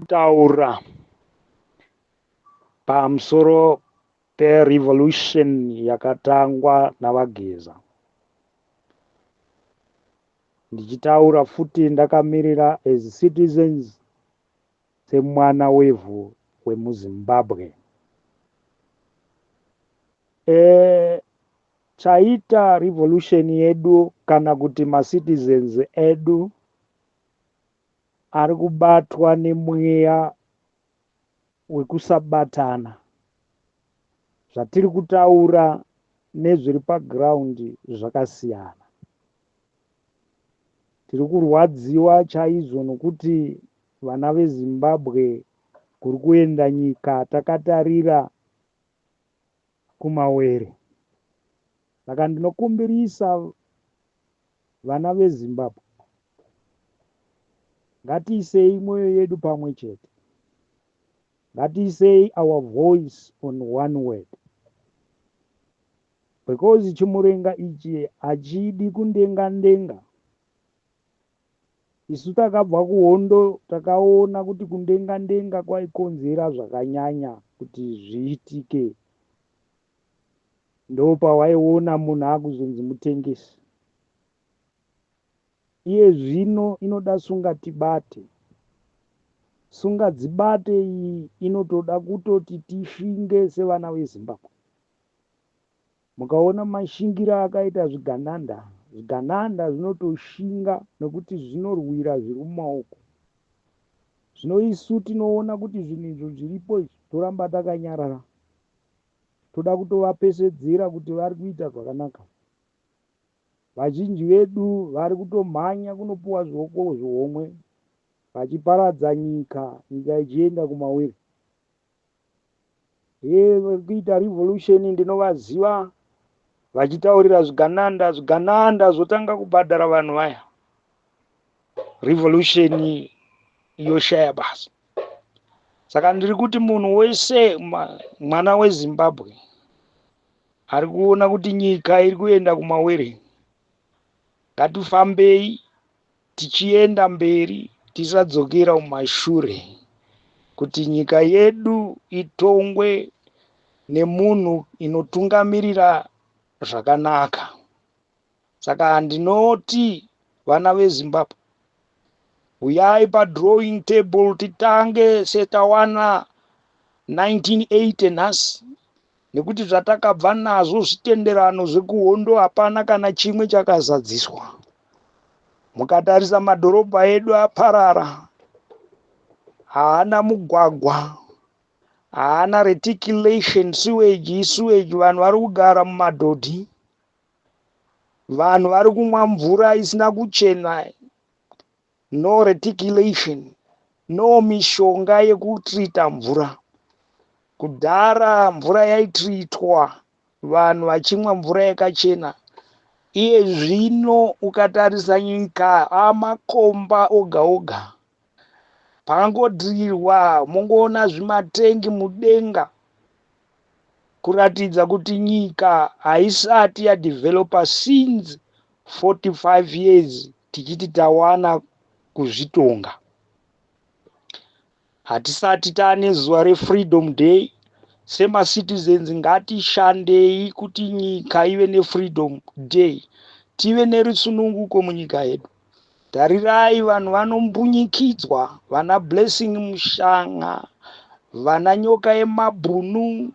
Kutaura pamusoro perevolution yakatangwa naVaGeza. Ndichitaura futi ndakamirira as citizens, semwana wevhu wemuZimbabwe. Chaita revolution yedu kana kuti macitizens edu ari kubatwa nemweya wekusabatana. Zvatiri kutaura nezviri paground zvakasiyana. Tiri kurwadziwa chaizvo nokuti vana veZimbabwe, kuri kuenda nyika takatarira kumawere. Saka ndinokumbirisa vana veZimbabwe, ngatiisei mwoyo yedu pamwe chete, ngatiisei our voice on one word, because chimurenga ichi hachidi kundenga ndenga. Isu takabva kuhondo, takaona kuti kundenga ndenga kwaikonzera zvakanyanya kuti zviitike. Ndopawaiona munhu akuzonzi mutengesi. Iye zvino inoda sunga tibate, sunga dzibate. Iyi inotoda kutoti tishinge sevana veZimbabwe. Mukaona mashingiro akaita zvigananda, zvigananda zvinotoshinga nekuti zvinorwira zviri mumaoko. Zvino isu tinoona kuti zvinhu izvo zviripo izvi, toramba takanyarara, toda kutovapesvedzera kuti vari kuita zvakanaka. Vazhinji vedu vari kutomhanya kunopiwa zvioko zvihomwe, vachiparadza nyika, nyika ichienda kumawere. Vari kuita revolution ndinovaziva vachitaurira zvigananda, zvigananda zvotanga kubhadhara vanhu vaya, revolution yoshaya basa. Saka ndiri kuti munhu wese, mwana weZimbabwe ari kuona kuti nyika iri kuenda kumawere, ngatifambei tichienda mberi, tisadzokera mumashure, kuti nyika yedu itongwe nemunhu inotungamirira zvakanaka. Saka ndinoti vana veZimbabwe, uyai padrawing table, titange setawana 1980 nhasi, nekuti zvatakabva nazvo, zvitenderano zvekuhondo, hapana kana chimwe chakazadziswa. Mukatarisa madhorobha edu aparara, haana mugwagwa, haana reticulation, sewage isewage, vanhu vari kugara mumadhodhi, vanhu vari kumwa mvura isina kuchena. No reticulation, no mishonga yekutreata mvura. Kudhara mvura yaitreatwa, vanhu vachimwa mvura yakachena. Iye zvino ukatarisa nyika, amakomba oga oga. Pangodhirirwa mongoona zvimatengi mudenga, kuratidza kuti nyika haisati yadevelopa since 45 years tichiti tawana kuzvitonga. Hatisati taane zuva refreedom day. Semacitizens, ngatishandei kuti nyika ive nefreedom day, tive nerusununguko munyika yedu. Tarirai vanhu vanombunyikidzwa, vana Blessing Mushanga, vana Nyoka yemabhunu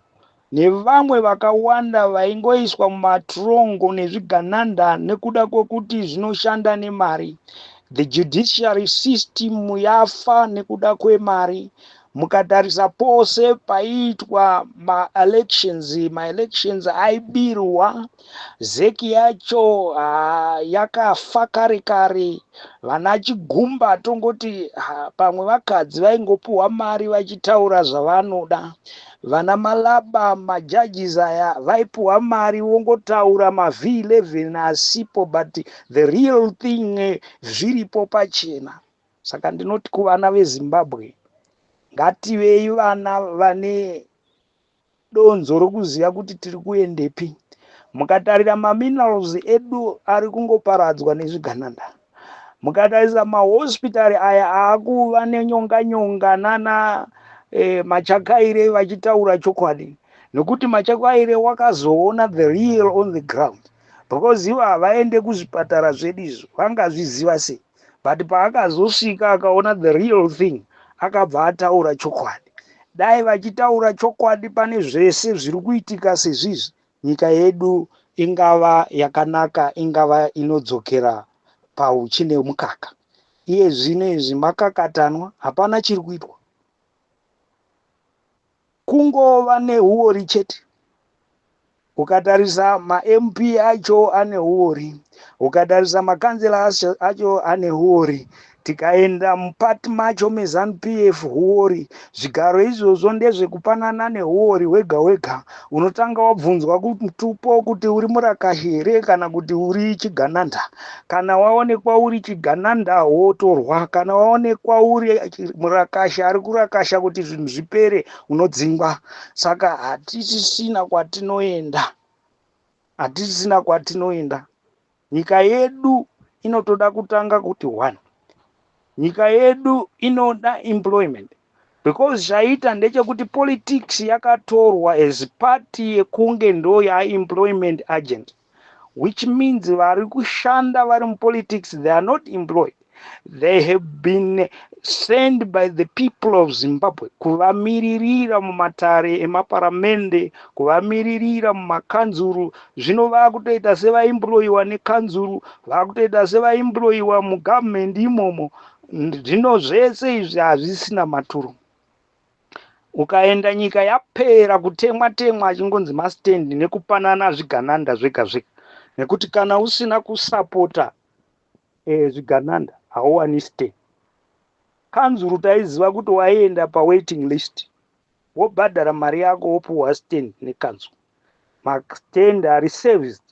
nevamwe vakawanda vaingoiswa mumatrongo nezvigananda nekuda kwekuti zvinoshanda nemari. The judiciary system yafa nekuda kwemari. Mukatarisa pose paiitwa maelections, maelections aibirwa. ZEC yacho yakafa kare kare. Vana Chigumba, tongoti pamwe vakadzi vaingopiwa mari vachitaura zvavanoda. Vana Malaba, majudges aya, vaipiwa mari vongotaura maV11 asipo, but the real thing zviripo pachena. Saka ndinoti kuvana veZimbabwe, ngativei vana vane donzo rokuziva kuti tiri kuendepi. Mukatarira maminerals edu ari kungoparadzwa nezvigananda. Mukatarisa mahospitari aya aakuva nenyonga nyonga nana Machakaire vachitaura chokwadi, nekuti Machakaire wakazoona the real on the ground, because ivo havaende kuzvipatara zvedu izvo, vangazviziva sei? But paakazosvika akaona the real thing, akabva ataura chokwadi. Dai vachitaura chokwadi pane zvese zviri kuitika sezvizvi, nyika yedu ingava yakanaka, ingava inodzokera pauchi nemukaka. Iye zvino izvi makakatanwa, hapana chiri kuitwa, kungova neuori chete. Ukatarisa maMP acho ane uori, ukatarisa makanzela acho ane uori, tikaenda mupati macho meZANU PF, huori. Zvigaro izvozvo ndezvekupanana neuori hwega hwega. Unotanga wabvunzwa mutupo kuti uri murakashi here kana kuti uri chigananda. Kana waonekwa uri chigananda, wotorwa. Kana waonekwa uri murakashi ari kurakasha kuti zvinhu zvipere, unodzingwa. Saka hatichisina kwatinoenda, hatichisina kwatinoenda. Nyika yedu inotoda kutanga kuti one, nyika yedu inoda employment, because chaita ndechekuti politics yakatorwa as part yekunge ndo yaemployment agent, which means vari kushanda vari mupolitics, they are not employed. They have been sent by the people of Zimbabwe kuvamiririra mumatare emaparamende, kuvamiririra mumakanzuru. Zvino vakutoita sevaemployiwa nekanzuru, vakutoita sevaemployiwa mugavhumendi imomo. Zvino zvese izvi hazvisina maturo. Ukaenda, nyika yapera kutemwa temwa, achingonzi mastendi nekupanana zvigananda zvega zvega, nekuti kana usina kusapota zvigananda hauwani stand. Kanzuru taiziva kuti waienda pawaiting list, wobhadhara mari yako, wopuhwa stand nekanzuru. Mastand ari serviced,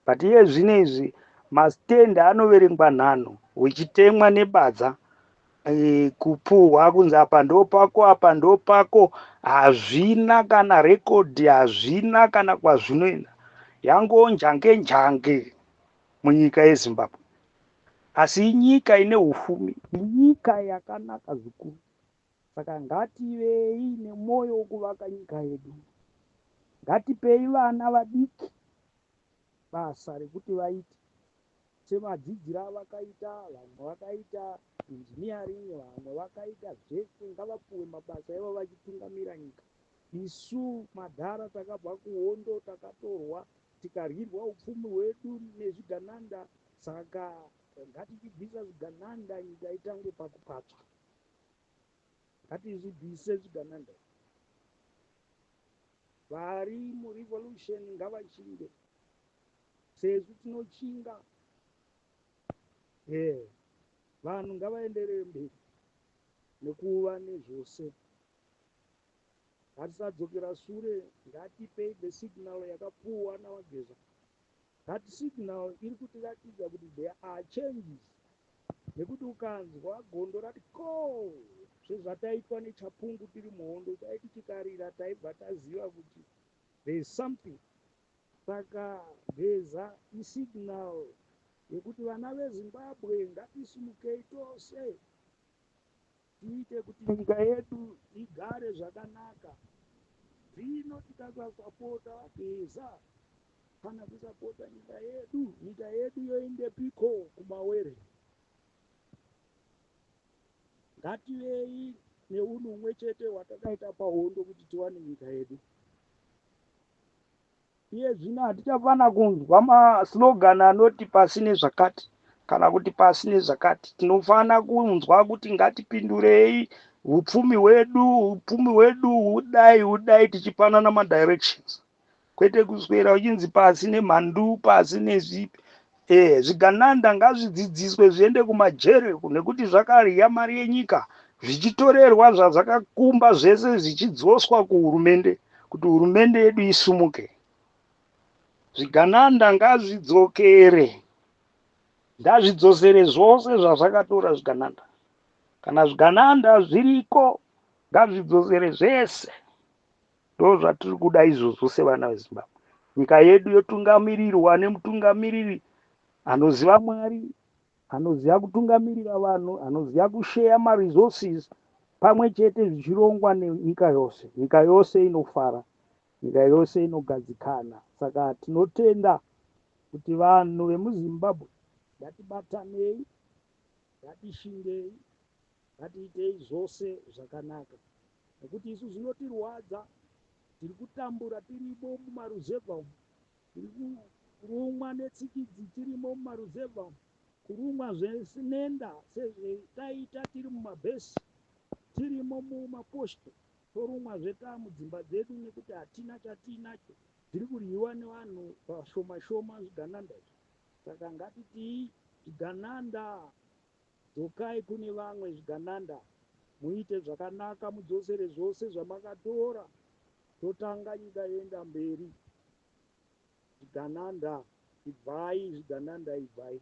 but iye zvino izvi mastand anoverengwa nhanho, uchitemwa nebadza, kupuhwa kunzi apa ndo pako, apa ndo pako. Hazvina kana rekodhi, hazvina kana kwazvinoenda, yangonjange njange munyika yeZimbabwe. Asi inyika ine ufumi, inyika yakanaka zvikuru. Saka ngativei nemwoyo wokuvaka nyika yedu. Ngatipei vana vadiki basa rekuti vaite semadzidziro avakaita. Vamwe vakaita engineering, vamwe vakaita zvese, ngavapuwe mabasa ivo vachitungamira nyika. Isu madhara takabva kuhondo, takatorwa, tikaryirwa upfumi hwedu nezvigananda. Saka ngatichibvisa zvigananda, nyika itange pakupatsva. Ngatizvibvise zvigananda. Vari murevolution ngavachinge sezvo tinochinga. Vanhu ngavaenderere mberi nekuva nezvose, ngatisadzokera sure. Ngatipei the signal yakapuwa naVaGeza. That signal iri kutiratidza kuti there are changes, nekuti ukanzwa gondo rati ko, sezvataitwa nechapungu tiri muhondo, taiti chikarira taibva taziva kuti there is something. Saka Geza isignal yekuti vana veZimbabwe ngatisimukei tose, tiite kuti nyika yedu igare zvakanaka. Zvino tikasasapota vaGeza kana kusapota nyika yedu, nyika yedu yoendepiko? Kumawere. Ngativei neunhu humwe chete hwatakaita pahondo kuti tiwane nyika yedu. Iye zvino hatichafana kunzwa maslogan anoti pasi nezvakati kana kuti pasi nezvakati. Tinofana kunzwa kuti ngatipindurei upfumi hwedu, upfumi hwedu hudai hudai, tichipanana madirections, kwete kuswera uchinzi pasi nemhandu, pasi nezvipi. Zvigananda ngazvidzidziswe zviende kumajere, nekuti zvakarya mari yenyika, zvichitorerwa zvazvakakumba zvese, zvichidzoswa kuhurumende kuti hurumende yedu isumuke. Zvigananda ngazvidzokere, ngazvidzosere zvose zvazvakatora zvigananda. Kana zvigananda zviriko, ngazvidzosere zvese. Ndo zvatiri kuda izvozvo sevana veZimbabwe. Nyika yedu yotungamirirwa nemutungamiriri anoziva Mwari. Anoziva kutungamirira vanhu, anoziva kusheya maresources pamwe chete zvichirongwa nenyika yose. Nyika yose inofara, nyika yose inogadzikana. Saka tinotenda kuti vanhu vemuZimbabwe ngatibatanei, ngatishingei, ngatiitei zvose zvakanaka, nekuti isu zvinotirwadza, tiri kutambura tirimo mumaruzevha umu, tiri kurumwa netsikidzi tirimo mumaruzevha umu, kurumwa zvenenda sezvetaita tiri mumabhesi, tirimo mumaposhito, torumwa zvetaa mudzimba dzedu nekuti hatina chatiinacho. Zviri kuryiwa nevanhu vashoma shoma zvigananda izvi. Saka ngatitii zvigananda, dzokai kune vamwe zvigananda, muite zvakanaka, mudzosere zvose zvamakatora, totanga nyika yoenda mberi. Zvigananda ibvai, zvigananda ibvai.